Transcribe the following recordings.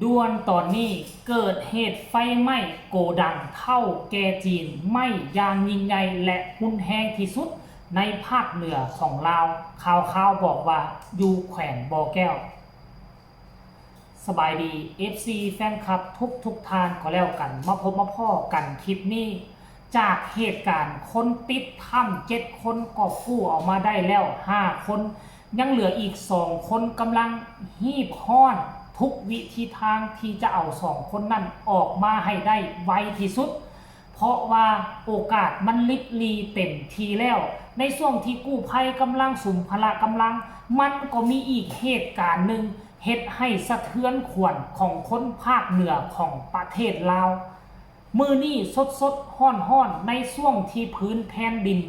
ດ່ວນຕອນນີ້ເກີດເຫດໄຟໄໝ້ໂກດັງເຖົ້າແກ່ຈີນ ໄໝ້ຢ່າງຍິ່ງໃຫຍ່ ແລະ ຮຸນແຮງທີ່ສຸດໃນພາກເໜືອຂອງລາວ. ຂ່າວຄາວບອກວ່າຢູ່ແຂວງບໍ່ແກ້ວ. ສະບາຍດີ ເອັຟຊີ ແຟນຄລັບທຸກໆທ່ານກໍແລ້ວກັນ, ມາພົບມາພໍ້ກັນຄລິບນີ້ ຈາກເຫດການຄົນຕິດຖ້ຳເຈັດຄົນ ກອບກູ້ອອກມາໄດ້ແລ້ວຫ້າຄົນ, ຍັງເຫຼືອອີກສອງຄົນກຳລັງຮີບຮ້ອນທຸກວິທີທາງທີ່ຈະເອົາສອງຄົນນັ້ນອອກມາໃຫ້ໄດ້ໄວທີ່ສຸດ ເພາະວ່າໂອກາດມັນລິບຫຼີເຕັມທີ່ແລ້ວ. ໃນຊ່ວງທີ່ກູ້ໄພກຳລັງສຸມພະລະກຳລັງ, ມັນກໍມີອີກເຫດການໜຶ່ງເຮັດໃຫ້ສະເທືອນຂວັນຂອງຄົນພາກເໜືອຂອງປະເທດລາວ. ມື້ນີ້ສົດໆ ຮ້ອນໆ ໃນຊ່ວງທີ່ພື້ນແຜ່ນດິນ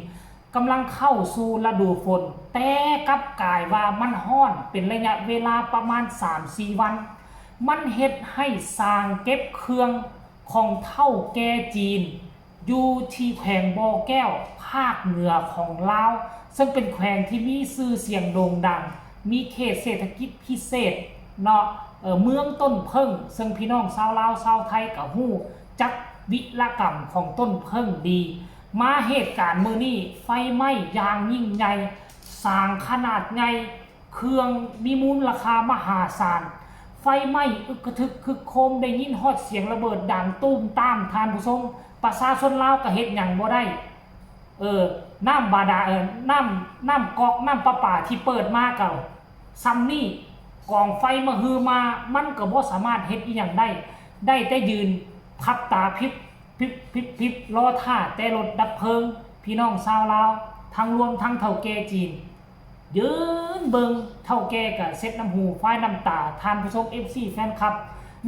ກຳລັງເຂົ້າສູ່ລະດູຝົນ, ແຕ່ກັບກາຍວ່າມັນຮ້ອນເປັນໄລຍະເວລາປະມານສາມສີ່ວັນ, ມັນເຮັດໃຫ້ຊ່າງເກັບເຄື່ອງຂອງເຖົ້າແກ່ຈີນ ຢູ່ທີ່ແຂວງບໍ່ແກ້ວ ພາກເໜືອຂອງລາວ, ເຊິ່ງເປັນແຂວງທີ່ມີຊື່ສຽງໂດ່ງດັງ, ມີເຂດເສດຖະກິດພິເສດເນາະ, ເອີ ເມືອງຕົ້ນເຜິ້ງ, ເຊິ່ງພີ່ນ້ອງຊາວລາວຊາວໄທກໍຮູ້ຈັກວິລະກຳຂອງຕົ້ນເຜິ້ງດີ. ມາເຫດການມື້ນີ້ ໄຟໄໝ້ຢ່າງຍິ່ງໃຫຍ່, ຊ່າງຂະໜາດໃຫຍ່, ເຄື່ອງມີມູນລະຄ່າມະຫາສານ, ໄຟໄໝ້ອຶກກະທຶກຄຶກໂຄມ, ໄດ້ຍິນຮອດສຽງລະເບີດດັງຕູມຕາມ, ທ່ານຜູ້ຊົມ, ປະຊາຊົນລາວກໍເຮັດຫຍັງບໍ່ໄດ້. ເອີ ນ້ຳບາດານ, ເອີ ນ້ຳ, ນ້ຳກອກ, ນ້ຳປະປາທີ່ເປີດມາກໍສ່ຳນີ້, ກອງໄຟມະຮືມາ, ມັນກໍບໍ່ສາມາດເຮັດອີ່ຫຍັງໄດ້, ໄດ້ແຕ່ຢືນພັບຕາພິບ ພິບ ພິບ ພິບ ລໍຖ້າແຕ່ລົດດັບເພີງ. ພີ່ນ້ອງຊາວລາວ ທັງລວມທັງເຖົ້າແກ່ຈີນ ຢືນເບິ່ງ, ເຖົ້າແກ່ກະເຊັດນ້ຳຫູຟາຍນ້ຳຕາ. ທ່ານຜູ້ຊົມ ເອັຟຊີ ແຟນຄລັບ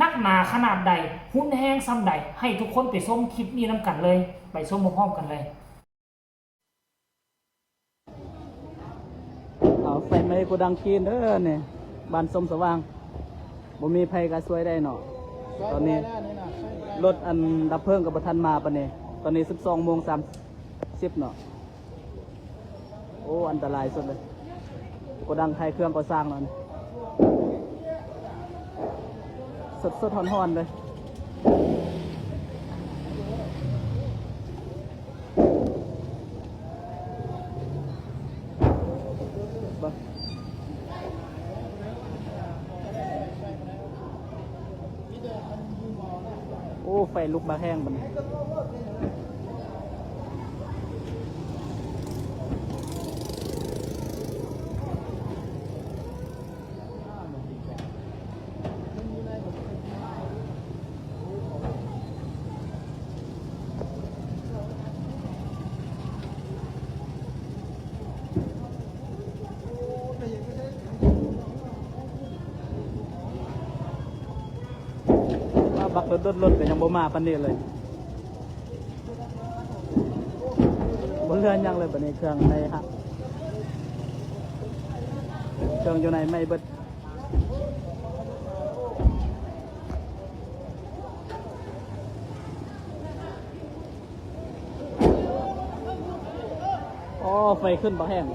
ໜັກໜາຂະໜາດໃດ, ຮຸນແຮງສ່ຳໃດ, ໃຫ້ທຸກຄົນໄປຊົມຄລິບນີ້ນຳກັນເລີຍ, ໄປຊົມພ້ອມໆກັນເລີຍ. ເອົາ ໄຟໄໝ້ໂກດັງຈີນເດີນີ້, ບ້ານສົມສະຫວ່າງ, ບໍ່ມີໃຜກະຊ່ວຍໄດ້ເນາະ. ຕອນນີ້ລົດອັນດັບເພີງກໍບໍ່ທັນມາປານນີ້, ຕອນນີ້ສິບສອງໂມງສາມສິບເນາະ. ໂອ້ ອັນຕະລາຍສຸດເລີຍ, ໂກດັງຂາຍເຄື່ອງກໍ່ສ້າງເນາະ. ສົດໆ ຮ້ອນໆ ເລີຍ. ໂອ້ ໄຟລຸກບັກແຮງບັດນີ້. ວ່າບັກລົດໆ ລົດກໍຍັງບໍ່ມາປານນີ້ເລີຍ. ບໍ່ເຫຼືອຫຍັງເລີຍບາດນີ້, ເຄື່ອງໃນ ເຄື່ອງຢູ່ໃນໄໝ້ເບິດ. ອໍ ໄຟຂຶ້ນບັກແຮງ.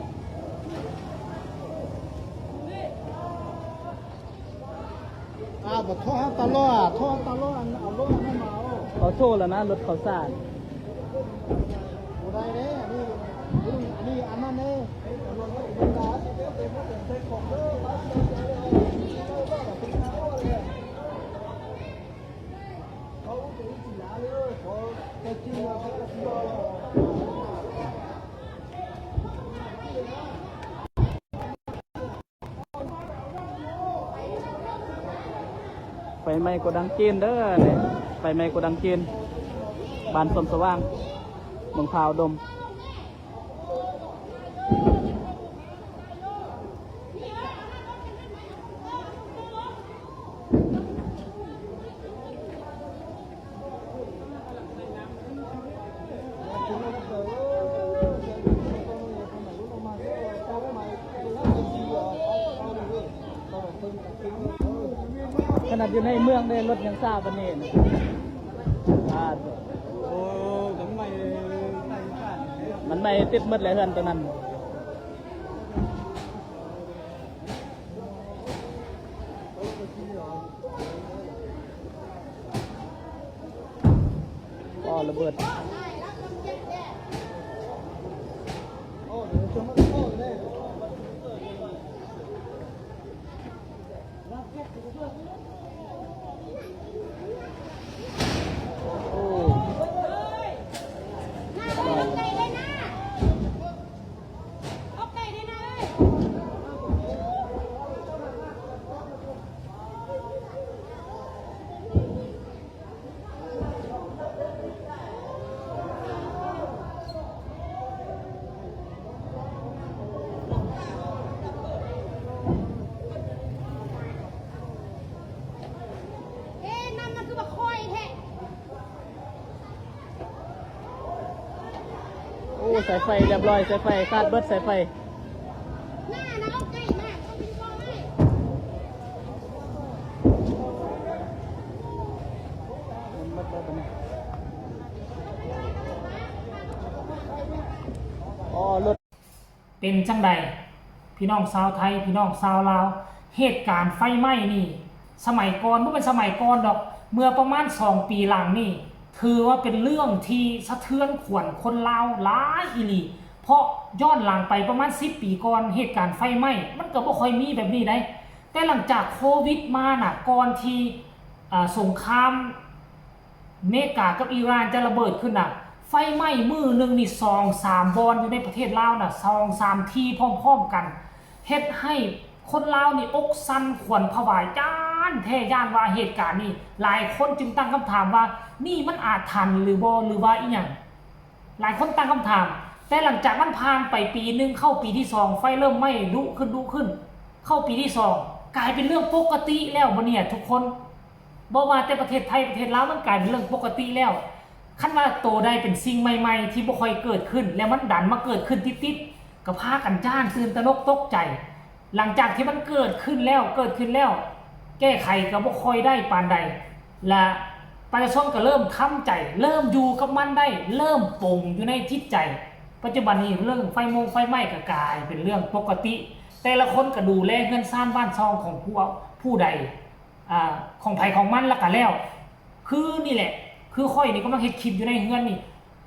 ອ້າວ ບໍ່ໂທຫາຕາຫຼອດ ໂທຕາຫຼອດ ອັນ ເອົາລົດອັນນັ້ນມາເອົາ. ເຂົາໂທແລ້ວນະ ລົດເຂົາສານ. ບໍ່ໄດ້ເດ້ ອັນນີ້ ອັນນີ້ ອັນນັ້ນເດ້. ໄຟໄໝ້ໂກດັງຈີນເດີນີ້, ໄຟໄໝ້ໂກດັງຈີນ ບ້ານສົມສະຫວ່າງ ເມືອງຜາອຸດົມ. ຂະໜາດຢູ່ໃນເມືອງເດ້ ລົດຍັງຊ້າປານນີ້ນະ. ໂອ້ ມັນໄໝ້ ມັນໄໝ້ຕິດໝົດແຫຼະ ເຮືອນຕົວນັ້ນ. ອໍ ລະເບີດ. ເອີ ນ້ຳມັນຄືບັກຄອຍແທ້. ໂອ້ ສາຍໄຟລຽບຮ້ອຍ ສາຍໄຟຂາດເບິດ ສາຍໄຟ. ອໍ ລົດ ເປັນຈັ່ງໃດ ພີ່ນ້ອງຊາວໄທ ພີ່ນ້ອງຊາວລາວ? ເຫດການໄຟໄໝ້ນີ້ ສະໄໝກ່ອນ ບໍ່ແມ່ນສະໄໝກ່ອນດອກ ເມື່ອປະມານສອງປີຫຼັງນີ້ ຖືວ່າເປັນເລື່ອງທີ່ສະເທືອນຂວັນຄົນລາວຫຼາຍອີ່ຫຼີ ເພາະຍ້ອນຫຼັງໄປປະມານສິບປີກ່ອນ ເຫດການໄຟໄໝ້ມັນກໍບໍ່ຄ່ອຍມີແບບນີ້ໃດ. ແຕ່ຫຼັງຈາກໂຄວິດມານະ ກ່ອນທີ່ ອາ ສົງຄາມ ເມກາກັບອີຣານຈະລະເບີດຂຶ້ນນະ ໄຟໄໝ້ມື້ໜຶ່ງນີ້ສອງສາມບ່ອນຢູ່ໃນປະເທດລາວນະ ສອງສາມທີ່ພ້ອມໆກັນ ເຮັດໃຫ້ຄົນລາວນີ້ອົກສັ່ນຂວັນຜະວາ ຢ້ານແທ້ຢ້ານວ່າເຫດການນີ້ ຫຼາຍຄົນຈຶ່ງຕັ້ງຄຳຖາມວ່າ ນີ້ມັນອາຖັນຫຼືບໍ່ ຫຼືວ່າອີ່ຫຍັງ? ຫຼາຍຄົນຕັ້ງຄຳຖາມ ແຕ່ຫຼັງຈາກມັນຜ່ານໄປປີໜຶ່ງ ເຂົ້າປີທີສອງ ໄຟເລີ່ມໄໝ້ດຸຂຶ້ນ ດຸຂຶ້ນ ເຂົ້າປີທີສອງ ກາຍເປັນເລື່ອງປົກກະຕິແລ້ວ ບັດນີ້ທຸກຄົນ ບໍ່ວ່າແຕ່ປະເທດໄທ ປະເທດລາວ ມັນກາຍເປັນເລື່ອງປົກກະຕິແລ້ວ. ຄັນວ່າໂຕໃດເປັນສິ່ງໃໝ່ໆທີ່ບໍ່ຄ່ອຍເກີດຂຶ້ນ ແລ້ວມັນດັນມາເກີດຂຶ້ນຕິດໆ ກໍພາກັນຢ້ານຕື່ນຕະໜົກຕົກໃຈ. ຫຼັງຈາກທີ່ມັນເກີດຂຶ້ນແລ້ວ ເກີດຂຶ້ນແລ້ວ ແກ້ໄຂກໍບໍ່ຄ່ອຍໄດ້ປານໃດ ແລະ ປະຊາຊົນກໍເລີ່ມທຳໃຈ ເລີ່ມຢູ່ກັບມັນໄດ້ ເລີ່ມປົງຢູ່ໃນຈິດໃຈ. ປັດຈຸບັນນີ້ເລື່ອງໄຟມົງໄຟໄໝ້ກໍກາຍເປັນເລື່ອງປົກກະຕິ ແຕ່ລະຄົນກໍດູແລເຮືອນຊານບ້ານຊ່ອງຂອງຜູ້ ຜູ້ໃດ ອາ ຂອງໃຜຂອງມັນລະກະແລ້ວ. ຄືນີ້ແຫຼະ ຄືຂ້ອຍນີ້ກຳລັງເຮັດຄລິບຢູ່ໃນເຮືອນນີ້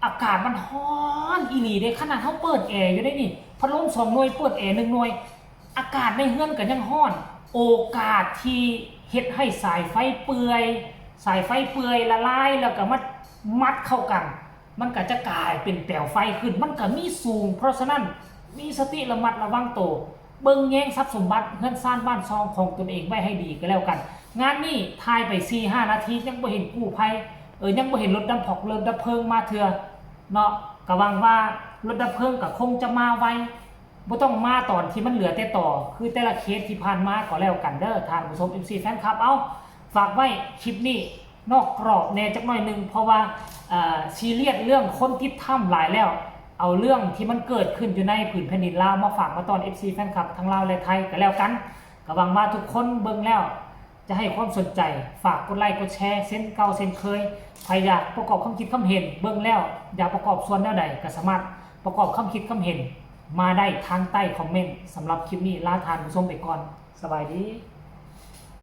ອາກາດມັນຮ້ອນອີ່ຫຼີເດ້ ຂະໜາດເຮົາເປີດແອຢູ່ເດ້ນີ້ ພັດລົມສອງໜ່ວຍ ເປີດແອໜຶ່ງໜ່ວຍ ອາກາດໃນເຮືອນກໍຍັງຮ້ອນ. ໂອກາດທີ່ເຮັດໃຫ້ສາຍໄຟເປື່ອຍ ສາຍໄຟເປື່ອຍລະລາຍ ແລ້ວກໍມາມັດເຂົ້າກັນ ມັນກໍຈະກາຍເປັນແປວໄຟຂຶ້ນ ມັນກໍມີສູງ. ເພາະສະນັ້ນ ມີສະຕິລະມັດລະວັງໂຕ ເບິ່ງແຍງຊັບສົມບັດເຮືອນຊານບ້ານຊ່ອງຂອງຕົນເອງໄວ້ໃຫ້ດີກໍແລ້ວກັນ. ງານນີ້ຖ່າຍໄປສີ່ຫ້ານາທີ ຍັງບໍ່ເຫັນກູ້ໄພ ເອີ ຍັງບໍ່ເຫັນລົດດັບເພີງ ລົດດັບເພີງມາເທື່ອເນາະ. ກະຫວັງວ່າລົດດັບເພີງກະຄົງຈະມາໄວ ບໍ່ຕ້ອງມາຕອນທີ່ມັນເຫຼືອແຕ່ຕໍ ຄືແຕ່ລະເຄສທີ່ຜ່ານມາກໍແລ້ວກັນເດີ ທ່ານຜູ້ຊົມ ເອັຟຊີ ແຟນຄລັບ. ເອົາ ຝາກໄວ້ຄລິບນີ້ ນອກກຣອບແດ່ຈັກໜ້ອຍໜຶ່ງ ເພາະວ່າ ເອີ ຊີຣຽສເລື່ອງຄົນຕິດຖ້ຳຫຼາຍແລ້ວ ເອົາເລື່ອງທີ່ມັນເກີດຂຶ້ນຢູ່ໃນຜືນແຜ່ນດິນລາວມາຝາກມາຕ້ອນ ເອັຟຊີ ແຟນຄລັບທັງລາວ ແລະ ໄທກໍແລ້ວກັນ. ກໍຫວັງວ່າທຸກຄົນເບິ່ງແລ້ວຈະໃຫ້ຄວາມສົນໃຈ ຝາກກົດໄລກົດແຊເຊັ່ນເກົ່າເຊັ່ນເຄີຍ. ໃຜຢາກປະກອບຄຳຄິດຄຳເຫັນ ເບິ່ງແລ້ວຢາກປະກອບສ່ວນແນວໃດ ກໍສາມາດປະກອບຄຳຄິດຄຳເຫັນມາໄດ້ທາງໃຕ້ຄອມເມັນ. ສຳລັບຄລິບນີ້ລາທ່ານຜູ້ຊົມໄປກ່ອນ. ສະບາຍດີ.